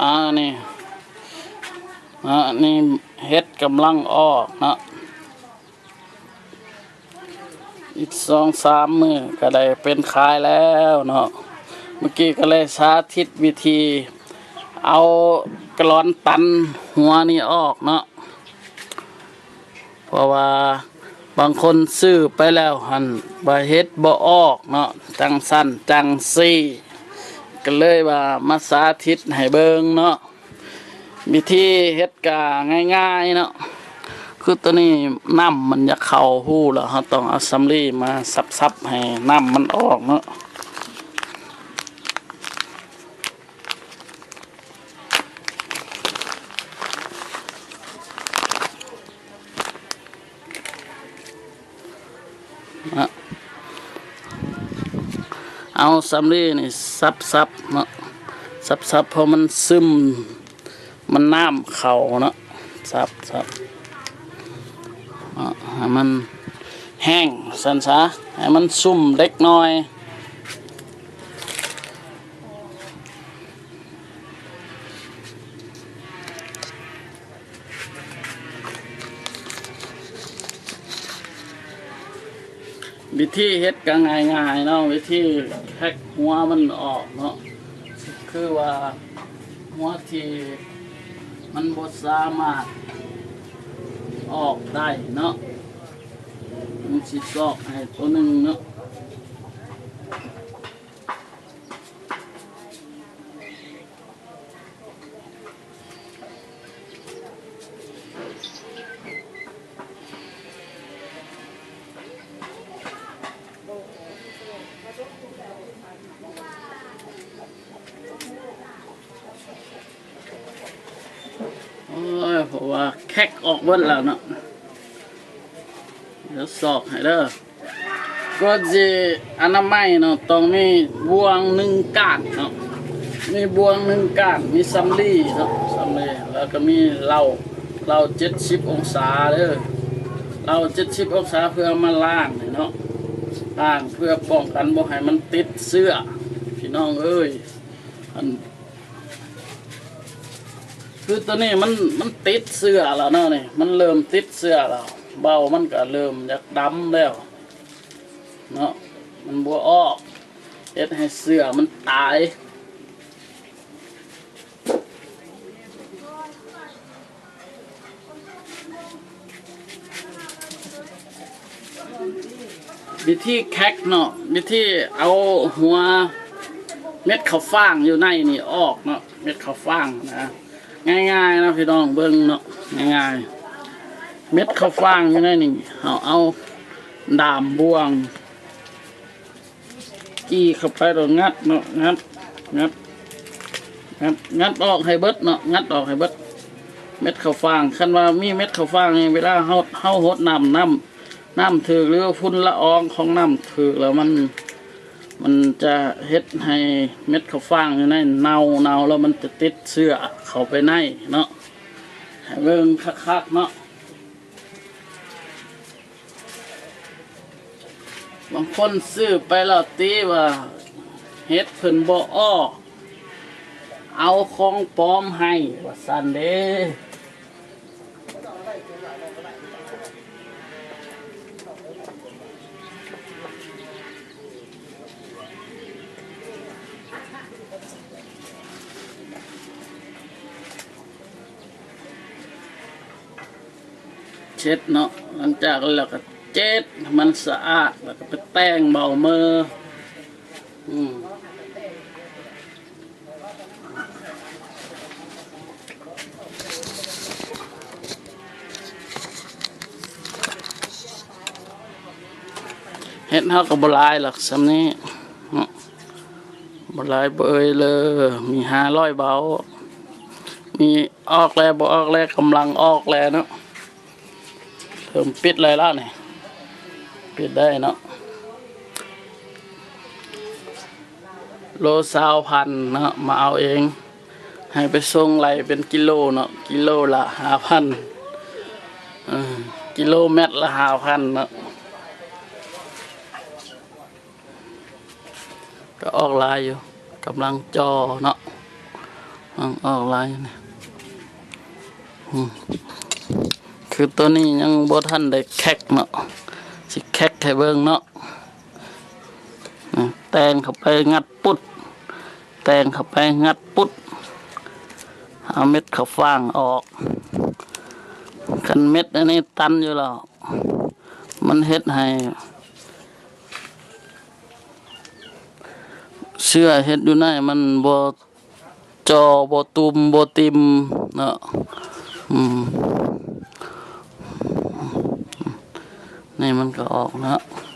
ອັນນີ້ ອັນນີ້ເຫັດກຳລັງອອກເນາະ. ອີກສອງສາມມື້ກໍໄດ້ເປັນຂາຍແລ້ວເນາະ. ເມື່ອກີ້ກໍເລີຍສາທິດວິທີເອົາກະຫຼອນຕັນຫົວນີ້ອອກເນາະ. ເພາະວ່າບາງຄົນຊື້ໄປແລ້ວຫັ້ນວ່າເຫັດບໍ່ອອກເນາະ, ຈັ່ງຊັ້ນຈັ່ງຊີ້ ກໍເລີຍວ່າມາສາທິດໃຫ້ເບິ່ງເນາະ. ວິທີເຮັດກໍງ່າຍໆເນາະ, ຄືໂຕນີ້ນ້ຳມັນຢາກເຂົ້າຮູແລ້ວ ເຮົາຕ້ອງເອົາສຳລີມາສັບໆໃຫ້ນ້ຳມັນອອກເນາະ. ເອົາສຳລີນີ້ສັບໆເນາະ, ສັບໆ ເພາະມັນຊຶມ ມັນນ້ຳເຂົ້າເນາະ, ສັບໆ ເນາະ ໃຫ້ມັນແຫ້ງ ຊັ້ນຊະ ໃຫ້ມັນຊຸ່ມເລັກນ້ອຍ. ວິທີເຮັດກໍງ່າຍໆເນາະ, ວິທີແຄກຫົວມັນອອກເນາະ, ຄືວ່າຫົວທີ່ມັນບໍ່ສາມາດອອກໄດ້ເນາະ, ມັນຊິຊອກໃຫ້ໂຕໜຶ່ງເນາະ. ໂອ້ຍ ເພາະວ່າແຄກອອກເບິດແລ້ວເນາະ, ດຽວຊອກໃຫ້ເດີ. ກ່ອນຊິອະນາໄມເນາະ ຕ້ອງມີບ່ວງໜຶ່ງກ້ານເນາະ, ມີບ່ວງໜຶ່ງກ້ານ ມີສຳລີເນາະ, ສຳລີ ແລ້ວກໍມີເລົາ ເລົາເຈັດສິບອົງສາເດີ, ເລົາເຈັດສິບອົງສາ ເພື່ອມາລ້າງນີ້ເນາະ, ລ້າງເພື່ອປ້ອງກັນບໍ່ໃຫ້ມັນຕິດເຊື້ອ ພີ່ນ້ອງເອີຍ. ອັນ ຄືໂຕນີ້ມັນ ມັນຕິດເຊື້ອແລ້ວເນາະ, ນີ້ມັນເລີ່ມຕິດເຊື້ອແລ້ວ, ເບົາມັນກໍເລີ່ມຢາກດຳແລ້ວເນາະ, ມັນບໍ່ອອກ ເຮັດໃຫ້ເຊື້ອມັນຕາຍ. ວິທີແຄກເນາະ, ວິທີເອົາຫົວເມັດເຂົ້າຟາງຢູ່ໃນນີ້ອອກເນາະ, ເມັດເຂົ້າຟາງນະ, ງ່າຍໆເນາະ ພີ່ນ້ອງເບິ່ງເນາະ, ງ່າຍໆ. ເມັດເຂົ້າຟາງຢູ່ໃນນີ້ ເຮົາເອົາດ້າມບ່ວງ ຈີ່ເຂົ້າໄປແລ້ວງັດເນາະ, ງັດ ງັດ ງັດ ງັດອອກໃຫ້ເບິດເນາະ, ງັດອອກໃຫ້ເບິດເມັດເຂົ້າຟາງ. ຄັນວ່າມີເມັດເຂົ້າຟາງນີ້ ເວລາເຮົາ ເຮົາຫົດນ້ຳ ນ້ຳ ນ້ຳຖືກ ຫຼືວ່າຝຸ່ນລະອອງຂອງນ້ຳຖືກແລ້ວ ມັນ ມັນຈະເຮັດໃຫ້ເມັດເຂົ້າຟາງຢູ່ໃນເນົ່າ, ເນົ່າແລ້ວມັນຈະຕິດເຊື້ອເຂົ້າໄປໃນເນາະ, ໃຫ້ເບິ່ງຄັກໆເນາະ. ບາງຄົນຊື້ໄປແລ້ວຕິວ່າເຫັດເພິ່ນບໍ່ອອກ ເອົາຂອງປອມໃຫ້ ວ່າຊັ້ນເດ້. ເຊັດເນາະ, ຫຼັງຈາກແລ້ວກໍເຈັດໃຫ້ມັນສະອາດ ແລ້ວກໍໄປແຕ່ງເບົາເມີ. ອືມ ເຫັດເຮົາກໍບໍ່ຫຼາຍຫຼອກ ສ່ຳນີ້ເນາະ. ບໍ່ຫຼາຍເບີຍເລີຍ ມີຫ້າຮ້ອຍເບົາ ມີອອກແລ້ວ ບໍ່ອອກແລ້ວ ກຳລັງອອກແລ້ວເນາະ. ເລີ່ມປິດໄດ້ລະນີ້ ປິດໄດ້ເນາະ. ໂລຊາວພັນເນາະ ມາເອົາເອງ ໃຫ້ໄປສົ່ງໄລ່ເປັນກິໂລເນາະ ກິໂລລະຫ້າພັນ ເອີ ກິໂລແມັດລະຫ້າພັນເນາະ. ກໍອອກຫຼາຍຢູ່ ກຳລັງຈ່ອເນາະ. ອອກ ອອກຫຼາຍຢູ່ນີ້. ອືມ ຄືໂຕນີ້ຍັງບໍ່ທັນໄດ້ແຄກເນາະ, ຊິແຄກໃຫ້ເບິ່ງເນາະ. ແຕງເຂົ້າໄປ ງັດປຸດ, ແຕງເຂົ້າໄປ ງັດປຸດ, ເອົາເມັດເຂົ້າຟາງອອກ. ຄັນເມັດອັນນີ້ຕັນຢູ່ແລ້ວ ມັນເຮັດໃຫ້ເຊື້ອເຮັດຢູ່ໃນມັນບໍ່ ຈໍ່ບໍ່ຕຸ່ມບໍ່ຕິ່ມເນາະ. ອືມ ນີ້ມັນກໍອອກເນາະ.